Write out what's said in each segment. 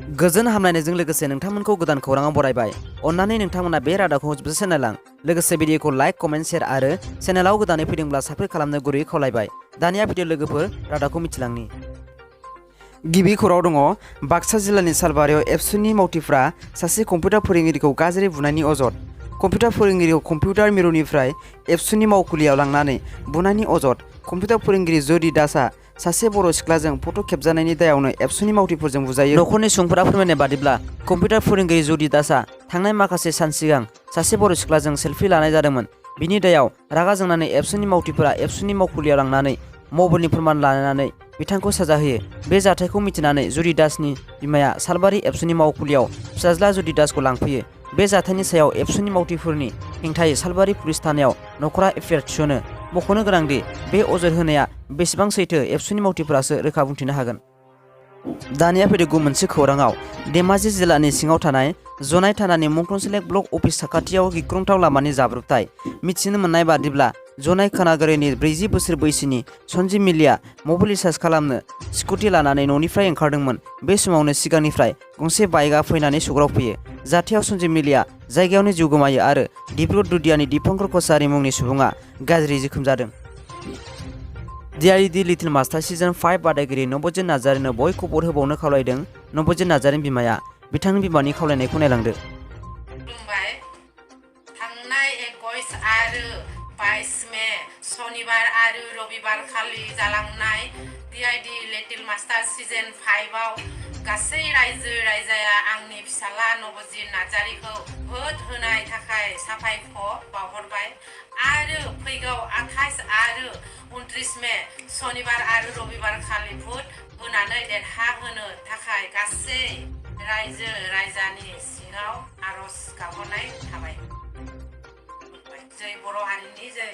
गोजोन हामलायनायजों लोगोसे नोंथांमोनखौ गोदान खौराङाव बरायबाय। अन्नानै नोंथांमोना बे रादाबखौ जोबजासे नायलां। लोगोसे भिडिअखौ लाइक, कमेन्ट, शेयार आरो चेनेलाव गोदानै फैदोंब्ला साबस्क्राइब खालामनो गुरैयै खावलायबाय। दानिया भिडिअ लोगोफोर रादाबखौ मिथिलांनि। गिबि खौराङाव दङ बाक्सा जिल्लानि सालबारियाव एबसुनि मावथिफ्रा सासे कम्पिउटार फोरोंगिरिखौ गाज्रि बुनायनि अजद। कम्पिउटार फोरोंगिरिखौ कम्पिउटार मिरुनिफ्राय एबसुनि मावखुलियाव लांनानै बुनायनि अजद। कम्पिउटार फोरोंगिरि जदि दासआ सासे बर' सिख्लाजों फट' खेबजानायनि दायावनो एबसुनि मावथिफोरजों बुजायो। नखरनि सुबुंफोरा फोरमायनाय बादिब्ला कम्पिउटार फोरोंगिरि जदि दासआ थांनाय माखासे सान सिगां सासे बर' सिख्लाजों सेल्फि लानाय जादोंमोन। बिनि दायाव रागा जोंनानै एबसुनि मावथिफोरा एबसुनि मावखुलियाव लांनानै मबाइलनि फोरमान लानानै बिथांखौ साजा होयो। बे जाथायखौ मिथिनानै जुदि दासनि बिमाया सालबारि एबसुनि मावखुलियाव फिसाज्ला जुदि दासखौ लांफैयो। बे जाथायनि सायाव एबसुनि मावथिफोरनि हेंथायै सालबारि पुलिस थानायाव नखरा एफआइआर थिसनो। मख'नो गोनांदि बे अजद होनाया बेसेबां सैथो एबसुनि मावथिफोरासो रोखा बुंथिनो हागोन। दानिया फैदो गुबुन मोनसे खौराङाव। धेमाजि जिल्लानि सिङाव थानाय जनाय थानानि मुंख्लं ब्लक अफिस साखाथियाव गिख्रंथाव लामानि जाब्रबथाय। मिथिनो मोननाय बादिब्ला जनाय खानागोरैनि 40 बोसोर बैसोनि सन्जिब मिलिया मबाइल रिचार्ज खालामनो स्कुटि लानानै न'निफ्राय ओंखारदोंमोन। बे समावनो सिगांनिफ्राय गंसे बाइकआ फैनानै सौग्रावफैयो। जाथायाव सन्जिब मिलिया जायगायावनो जिउ गोमायो आरो डिब्रुगड़ दुदियानि दीपंकर कछारी मुंनि सुबुङा गाज्रि जोखोम जादों। दि लिटिल मास्टार सिजन 5 बादायगिरि नबजित नार्जारिनो बयखौ भट होबावनो खावलायदों नबजित नार्जारिनि बिमाया। बिथांनि बिमानि खावलायनायखौ नायलांदो। खुलुमबाय। थांनाय 21 आरो 22 मे शनिबार आरो रबिबार खालि जालांनाय दि लिटिल मास्टार सिजन 5 आव गासै रायजो राजाया आंनि फिसाला नबजित नार्जारिखौ भोट होनाय थाखाय साबायखर बावहरबाय आरो फैगौ 28 आरो 29 मे शनिबार आरो रबिबार खालि भोट होनानै देरहाहोनो थाखाय गासै रायजो राजानि सिङाव आरज गाबहरनाय थाबाय। जय बर' हारिनि जय।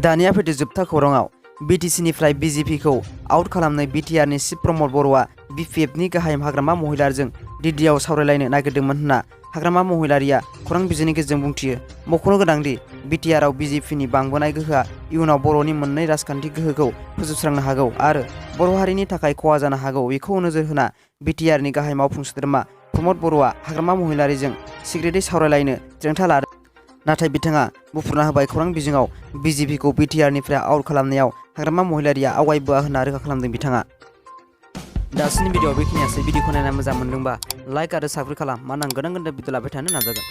दानिया फैदो जोबथा खौराङाव। बिटिसिनिफ्राय बिजेपिखौ आउट खालामनाय बिटिआरनि चिफ प्रमद बर'आ बिपिएफनि गाहाय हाग्रामा महिलारिजों दिल्लीयाव सावरायलायनो नागिरदोंमोन होनना हाग्रामा महिलारिया खौरां बिजोंनि गेजेरजों बुंथियो। मख'नो गोनांदि बिटिआरआव बिजेपिनि बांबोनाय गोहोआ इयुनाव बर'नि मोननै राजखान्थि गोहोखौ फोजोबस्रांनो हागौ आरो बर' हारिनि थाखाय खहा जानो हागौ। बेखौ नोजोर होना बिटिआरनि गाहाय मावफुं सोद्रोमा प्रमद बर'आ हाग्रामा महिलारिजों सिक्रेटै सावरायलायनो थिरांथा लादों। नाथाय बिथाङा बुफ्रुना होबाय खौरां बिजोङाव बिजेपिखौ बिटिआरनिफ्राय आउट खालामनायाव हाग्रामा महिलारिया आवगायबोआ होनना रोखा खालामदों बिथाङा। दासिमनि भिडिअ बेखिनियासै। भिडिअखौ नायना मोजां मोनदोंबा लाइक आरो साबस्क्राइब खालाम। मानोना आं गोदान भिडिअ लाबाय थानो नाजागोन।